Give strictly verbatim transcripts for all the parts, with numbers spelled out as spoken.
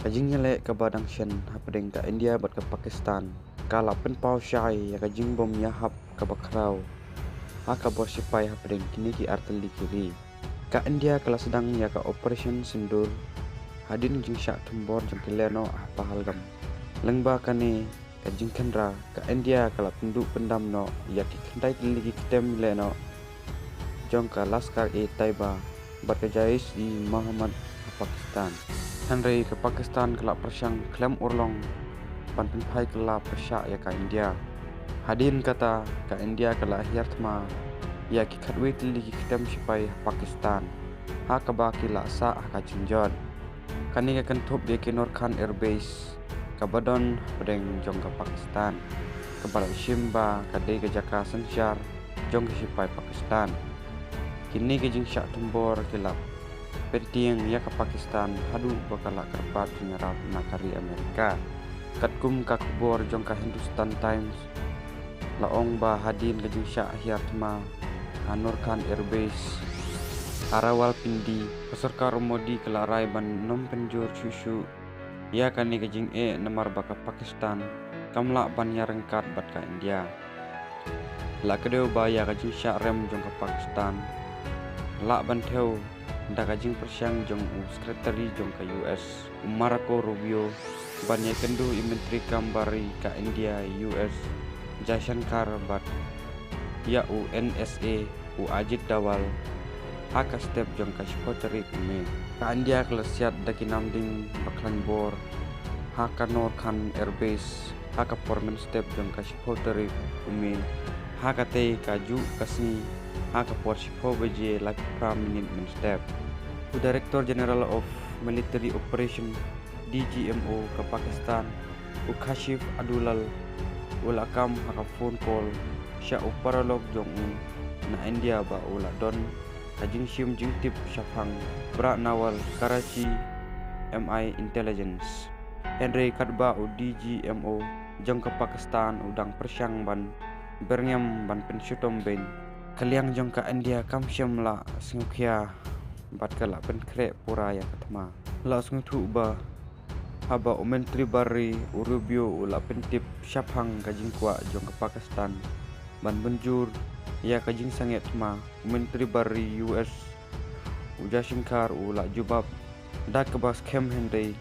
Ka jingïaleh kaba dang shen hapdeng ka India bad ka Pakistan ka la pynpaw shai ïa ka jingbym ïahap kaba khraw ha ka bor shipai hapdeng kine ki artylli ki ri. Ka India ka la sdang ïa ka Operation Sindoor hadien jingshah thombor jong ki lehnoh ha Pahalgam. Lyngba kane ka jingkhynra, ka India ka la pynduh pyndam noh ïa ki khyndai tylli ki kytem lehnoh jong ka Lashkar-e-Taiba bad ka Jaish-e-Mohammed ha Pakistan. Hynrei ka Pakistan ka la pyrshang khlem urlong ban pynphai kylla pyrshah ïa ka India. Hadien kata, ka India ka la hiar thma ïa ki khatwei tylli ki kytem shipai ha Pakistan, ha kaba ki la sah ha ka jingjot. Kane ka kynthup ïa ki Noor Khan Air Base kaba don hapdeng jong ka Pakistan, kaba la shim ba ka dei ka jaka synshar jong ki shipai Pakistan. Kine ki jingshah thombor ki la pyntieng ïa ka Pakistan haduh ba ka la kyrpad jingïarap na ka ri Amerika. Katkum ka khubor jong ka Hindustan Times, la ong ba hadien ka jingshah hiar thma ha Noor Khan Air Base ha Rawalpindi, ka sorkar u Modi ka la rai ban nym pynjur shuh shuh ïa kane ka jingeh namar ba ka Pakistan kam lah ban ïaryngkat bad ka India. La kdew ba ïa ka jingshah rem jong ka Pakistan lah ban thew da ka jingpyrshang jong u Secretary jong ka U S, u Marco Rubio, ban ïakynduh ïa u Myntri Kam Bar Ri ka India, U S, Jaishankar, bad ïa u N S A, u Ajit Doval, ha ka step jong ka shiphew tarik u May. Ka India ka la siat da ki namding ba khlaiñ bor ha ka Noor Khan Air Base ha ka por mynstep jong ka shiphew tarik u May, ha katei kajuh ka sngi ha ka por shiphew baje laiphew phra minit mynstep. U Director General of Military Operation, D G M O, ka Pakistan, u Kashif Adoolal, u la kam ha ka phone call sha u paralok jong u na India ba u la don ka jingshim jingtip shaphang Bra Naval Karachi M I Intelligence. Hynrei katba u D G M O jong ka Pakistan u dang pyrshang ban byrngem ban pynshitom beiñ, ka liang jong ka India kam shym la sngewkhia bad ka la pynkhreh pura ïa ka thma. La sngewthuh ba haba u Myntri Bar Ri u Rubio u la pyntip shaphang ka jingkwah jong ka Pakistan ban mynjur ïa ka jingsangeh thma, u Myntri Bar Ri U S u Jaishankar u la jubab da kaba skhem hynrei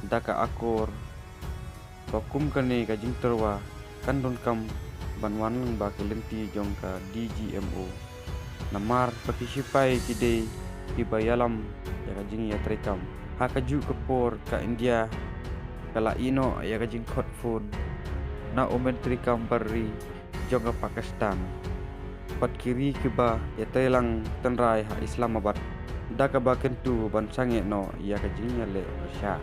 da ka akor ba kum kane ka jingtyrwa kan donkam ban wan lyngba ki lynti jong ka D G M O. Namar ba ki shipai ki dei kiba ïalam ïa ka jingïatreikam. Ha kajuh ka por ka India ka la ïehnoh ïa ka jingkhot phone na u Myntri Kam Bar Ri jong ka Pakistan bad ki ri kiba ïatreilang tynrai ha Islamabad da kaba kyntu ban sangeh noh ïa ka jingïaleh pyrshah.